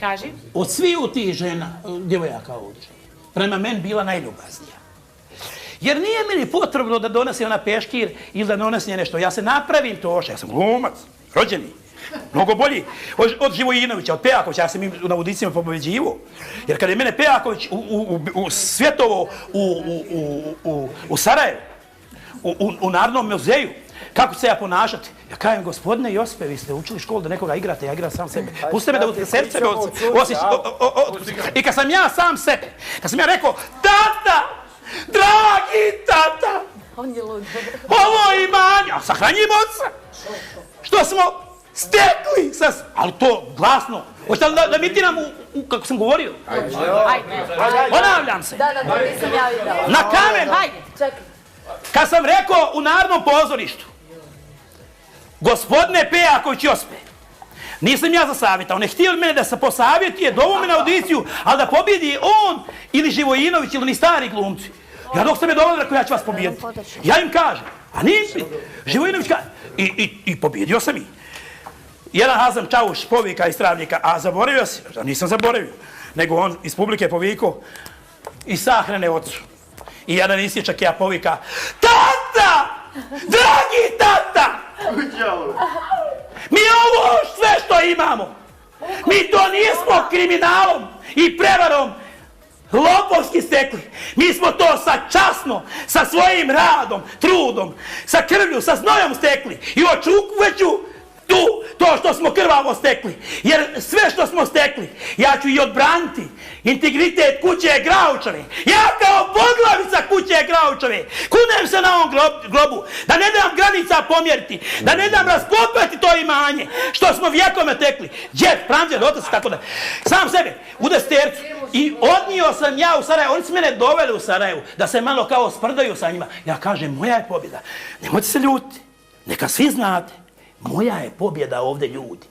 Kaži. Od svih tih žena, djevojaka ovdje, prema meni bila najljubaznija. Jer nije meni potrebno da donese ona peškir ili da donese nešto. Ja se napravim toša, ja sam glumac, rođeni. Mnogo bolji od Živojinovića, od Pejakovića, ja sam im na audicijama pobeđivo. Jer kad je mene Pejaković svjetovo u Sarajevu, u Narodnom muzeju, kako se ja ponašati? Ja kažem, gospodine Josipe, vi ste učili školu da nekoga igrate, ja igram sam sebe. Pustite me da sebe osjećam. I kad sam ja sam sebe, kad sam ja rekao, tata, dragi tata, ovo imanje, a sahranjimo oca, što smo stekli, ali to glasno. Hoćete li da mitiram kako sam govorio? Ponavljam se. Da, nisam ja vidjela. Na kamen. Kad sam rekao u Narodnom pozorištu, gospodine Pejaković Josipe, nisam ja zasavjetao, ne htio mene da se posavjetuje, dovo me na audiciju, ali da pobjedi on ili Živojinović ili ni stari glumci. Ja dok ste me dovoljili, rekao ja ću vas pobjediti. Ja im kažem, a nisi. Živojinović kaže, i pobjedio sam ih. Jedan Hazam Čavuš povika iz Travnika, a zaboravio si, nisam zaboravio, nego on iz publike povikao i sahrane ocu. I jedan isječak ja povika, tata! Dragi tata! Mi ovo sve što imamo, mi to nismo kriminalom i prevarom lopovski stekli. Mi smo to časno, sa svojim radom, trudom, sa krvlju, sa znojom stekli. I očekujuću to što smo krvavo stekli. Jer sve što smo stekli, ja ću i odbraniti integritet kuće Graučeve. Ja kao poglavica kuće Graučeve kunem se na ovom globu da ne dam granica pomjeriti, da ne dam raskopati to imanje što smo vjekome tekli. Džep, pramđer, otac, tako da. Sam sebe, u destercu. I odnio sam ja u Sarajevo, oni su mene doveli u Sarajevu da se malo kao sprdaju sa njima. Ja kažem, moja je pobjeda. Nemojte se ljuti, neka svi znate. Moja je pobjeda ovdje, ljudi.